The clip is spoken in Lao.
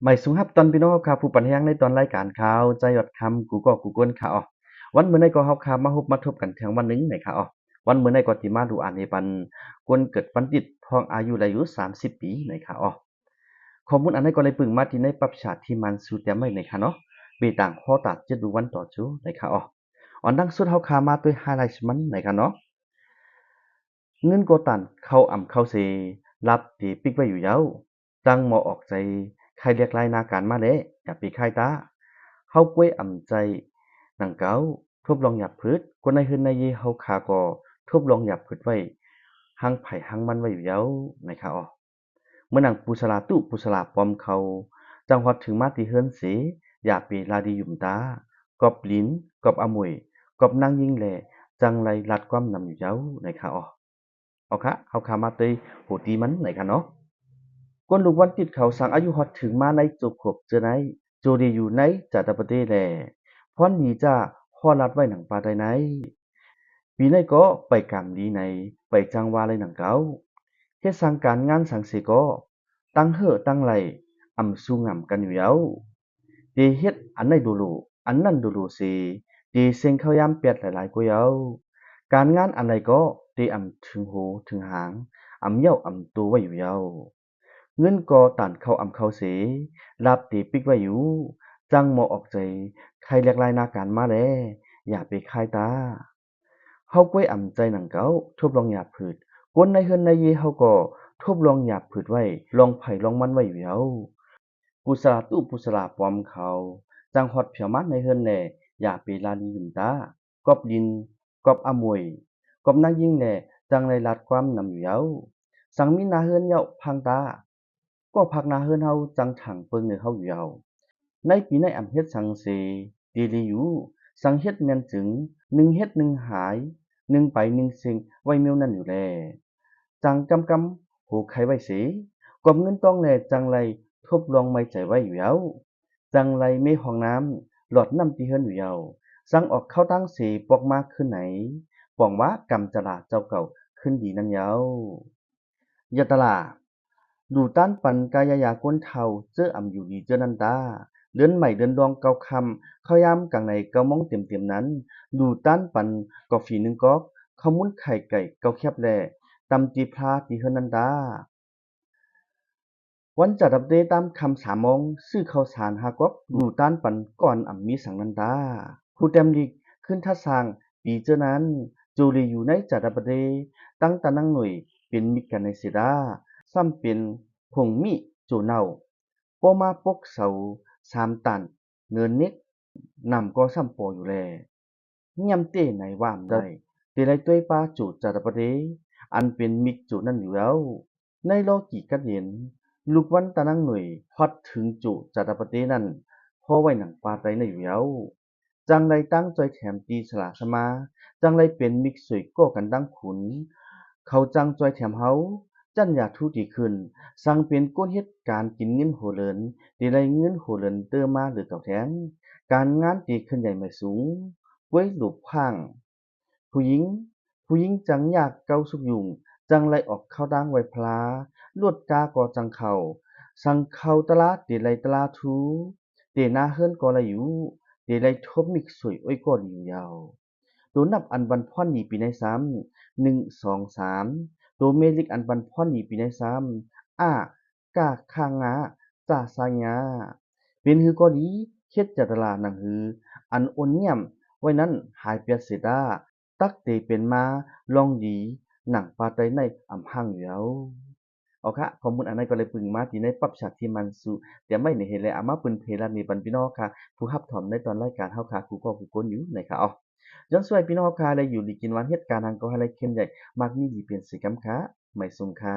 ໝາຍສູງຮັບຕອນພີ່ນ້ອງເຮົາຂ້າ ຜູ້ປັນແຮງໃນຕອນລາຍການຂ່າວໃຈຍອດຄຳ ກູ່ກໍກູ່ຄົນຂ້າເນາະ. ວັນມື້ນີ້ກໍເຮົາຂ້າມາພົບມາພົບກັນແທ້ງວັນໜຶ່ງນະຂ້າເນາະ. ວັນມື້ນີ້ກໍຊິມາດູອ່ານໃຫ້ປັນຄົນເກີດວັນທິດ ພວກອາຍຸໄດ້ຢູ່ສາມສິບປີນະຂ້າເນາະ. ຂໍ້ມູນອັນນີ້ກໍໄດ້ປຶ້ງມາທີ່ໃນປັບຊາດທີ່ມັນສູຕຽມໄວ້ນະຂ້າເນາະ. ເປຕາງຂໍຕາດເຈັດດູວັນຕໍ່ຈູນະຂ້າເນາະ. ອັນດັງສຸດເຮົາຂ້າມາໂດຍໄຮໄລມັນນະຂ້າເນາະ. ເງິນກໍຕານເຂົ້າອຳເຂົ້າເສ ລາບເຕປິກໄວ້ຢູ່ເຍົາ. ຈັ່ງໝໍອອກໃຈ ໄຂ່ລຽກລາຍໜ້າການມາແລ ຢ່າໄປຄ້າຍຕາ. ເຮົາກ້ວຍອຳໃຈໜັງເກົ່າ ທົບລອງຫຍາບຜືດ. ຄົນໃນເຮືອນໃນເຢເຮົາຂ້າກໍທົບລອງຫຍາບຜືດໄວ້ ຮັງໃຜຮັງມັນໄວ້ຢູ່ເຍົານະຂ້າເນາະ. ເມື່ອນາງປູສະຫຼາຕຸ ປູສະຫຼາປອມເຂົາ ຈັ່ງຮອດເຖິງມາທີ່ເຮືອນເສ ຢ່າໄປລາດີຫຍຸ້ມຕາ ກອບລິນ ກອບອາໝວຍ ກອບນາງຍິງແລ ຈັ່ງໄດ້ລາດຄວາມນຳຢູ່ເຍົານະຂ້າເນາະ. ເອົາຄະ ເຮົາຂ້າມາເຕີຍໂຫຕີມັນນະຂ້າເນາະ. ກົນລູກວັນຕິດເຂົາ ສັງອາຍຸຮອດເຖິງມາໃນໂຈໂຄບເຈີໄນ ໂຈເດຢູ່ໃນຈາຕະປະເຕແລ ພອນດີຈ້າ ຂໍລາດໄວ້ໜັງປາໄຕໃນ. ປີໃນກໍໄປກາມດີໃນ ໄປຈັ່ງວ່າໄລໜັງເກົ່າ. ເຮັດສັງການງານສັງເສກໍ ຕັ້ງເຮີຕັ້ງໄລ ອຳຊູງາມກັນຢູ່ເຍົາ. ເຕເຮັດອັນໃດໂດໂລ ອັນນັ້ນໂດໂລເສ ເຕເສັງເຂົ້າຢາມແປດຫຼາຍໆກວ່າເຍົາ. ການງານອັນໃດກໍ ເຕອຳເຖິງໂຫເຖິງຫາງ ອຳເຍົາອຳໂຕໄວ້ຢູ່ເຍົາ. ເງິນກໍຕານເຂົ້າອຳເຂົ້າເສ ລາບເຕປິກໄວ້ຢູ່. ຈັ່ງໝໍອອກໃຈ ໄຂ່ລຽກລາຍໜ້າການມາແລ ຢ່າໄປຄ້າຍຕາ. ເຮົາກ້ວຍອຳໃຈໜັງເກົ່າ ທົບລອງຫຍາບຜືດ. ຄົນໃນເຮືອນໃນເຢເຮົາກໍທົບລອງຫຍາບຜືດໄວ້ ລອງໃຜລອງມັນໄວ້ຢູ່ເຍົາ. ປູສະຫຼາຕຸ ປູສະຫຼາປອມເຂົາ ຈັ່ງຮອດພຽວມາໃນເຮືອນແລ ຢ່າໄປລາດີຫຍຸ້ມຕາ ກອບລິນ ກອບອາໝວຍ ກອບນາງຍິງແລ ຈັ່ງໄດ້ລາດຄວາມນຳຢູ່ເຍົາ. ສັງມີໜ້າເຮືອນເຍົາພັງຕາ ກໍພັກໜ້າເຮືອນເຮົາຈັ່ງຖັງເບິ່ງເໜີເຮົາຢູ່ເຍົາ. ໃນປີໃນອຳເຮັດສັງເສ ເດລີຢູ່ ສັງເຮັດແມ່ນຈຶ່ງ ໜຶ່ງເຮັດໜຶ່ງຫາຍ ໜຶ່ງໄປໜຶ່ງເສັງໄວ້ແນວນັ້ນຢູ່ແລ. ຈັ່ງກຳກຳໂຫໄຂ່ໄວ້ເສ ກອບເງິນຕ້ອງແລ ຈັ່ງໄດ້ທົບລອງໄມ້ໃຈໄວ້ຢູ່ເຍົາ. ຈັ່ງໄດ້ເມຫ້ອງນ້ຳ ຫຼອດນ້ຳທີ່ເຮືອນຢູ່ເຍົາ. ສັງອອກເຂົ້າຕັ້ງເສ ປອກມາຄືນໃນ ປອງວ່າກຳຈະລາເຈົ້າເກົ່າຄືນດີນັ້ນເຍົາ. ຢາຕະລາ ດູຕານປັນກາຍາຍາກົນເຖົ້າ ເຈີອຳຢູ່ດີເຈີນັນຕາ ເດືອນໃໝ່ເດືອນດອງເກົ້າຄ່ຳ ເຂົ້າຍາມກາງໃນເກົ້າໂມງເຕັມໆນັ້ນ ດູຕານປັນກອບຝີໜຶ່ງກອກ ເຂົ້າມູນໄຂ່ໄກ່ເກົ້າແຄບແລ ຕຳຕີພລາທີ່ເຮືອນນັນຕາ. ວັນຈາດຕະປະເຕຕາມຄ່ຳສາມໂມງ ຊື້ເຂົ້າສານຫ້າກອກ ດູຕານປັນກ່ອນອຳມີສັງນັນຕາ. ຜູ້ແຕ້ມລິກ ຄືນທັດສ້າງ ປີເຈີນັ້ນ ໂຈເລຢູ່ໃນຈາດຕະປະເຕ ຕັ້ງຕານັງໜ່ວຍ ເປັນມິດກັນໃນເສດາ ຊ້ຳເປັນຜົງມິໂຈເນົ່າ ປໍມາປົກເສົາສາມຕານເນີນເນັກ ນ້ຳກໍຊ້ຳປໍຢູ່ແລ. ງຽມເຕໃນວ່າມໄດ້ ເຕໄລຕວຍປາໂຈຈາຕະປະເຕ ອັນເປັນມິກໂຈນັ້ນຢູ່ແລ້ວ. ໃນລໍກີກັດເຢັນ ລູກວັນຕານັງໜ່ວຍ ຮອດເຖິງໂຈຈາຕະປະເຕນັ້ນ ພໍໄວ້ໜັງປາໄຕໃນຢູ່ແລ້ວ. ຈັ່ງໄດ້ຕັ້ງຈ່ອຍແຖມຕີສະຫຼາສະມາ ຈັ່ງໄດ້ເປັນມິກຊ່ວຍກໍ່ກັນຕັ້ງຂຸນ ເຂົາຈັ່ງຈ່ອຍແຖມເຮົາ ຈັນຢາທຸຕິຂຶ້ນ ສັງເປັນກົ້ນເຮັດການກິນເງິນຫົວເຫຼີນ ເຕໄດ້ເງິນຫົວເຫຼີນເຕີມມາເຫຼືອເກົ່າແທງ ການງານເຕເຄື່ອນໃຫຍ່ໄໝສູງ ກວຍລູບຂວ້າງ ຜູ້ຍິງ ຜູ້ຍິງຈັ່ງຍາກເກົ້າສຸກຍຸງ ຈັ່ງໄດ້ອອກເຂົ້າຕັ້ງໄຫວ້ພລາ ລົດກາກໍຈັ່ງເຂົ້າ ສັງເຂົ້າຕະລາເຕໄດ້ຕະລາທູ ເຕໜ້າເຮືອນກໍໄດ້ຢູ່ ເຕໄດ້ທົບມິກຊ່ວຍໂອ້ຍກໍດີຢູ່ຍາວ. ໂຕນັບອັນບັນພອນດີປີໃນຊ້ຳ ໜຶ່ງ ສອງ ສາມ ໂຕແມ່ເລກອັນບັນພອນດີປີໃນຊ້ຳ ອາ ກາ ຄາ ງາ ຈາ ຊາ ຍາ ເປັນຮືກໍດີ ເຂດຈາຕະລາໜັງຮື ອັນໂອນງຽມໄວ້ນັ້ນ ຫາຍປຽດເສຍຕາ ຕັກເຕເປັນມາລອງດີ ໜັງປາໄຕໃນອຳຫາງຢູ່ແລ້ວ. ເອົາຄະ ຂໍ້ມູນອັນໃດກໍໄດ້ປຶ້ງມາທີ່ໃນປັບຊາດທີ່ມັນສູຕຽມໄວ້ໃນເຮແລ ເອົາມາປືນເພລາດນີ້ປັນພີ່ນ້ອງເຮົາຄະ ຜູ້ຮັບຊົມໃນຕອນລາຍການເຮົາຄະ ຄູ່ກໍຄູ່ຄົນຢູ່ໃນຄະ. ເອົາ ຍ້ອນຊ່ວຍພີ່ນ້ອງເຮົາຄະ ໄດ້ຢູ່ດີກິນຫວານ ເຮັດການຫຍັງກໍໃຫ້ໄດ້ເຂັ້ນໃຫຍ່ ມັກມີດີເປັນເສກຳຄະ ໄໝສູງຄະ.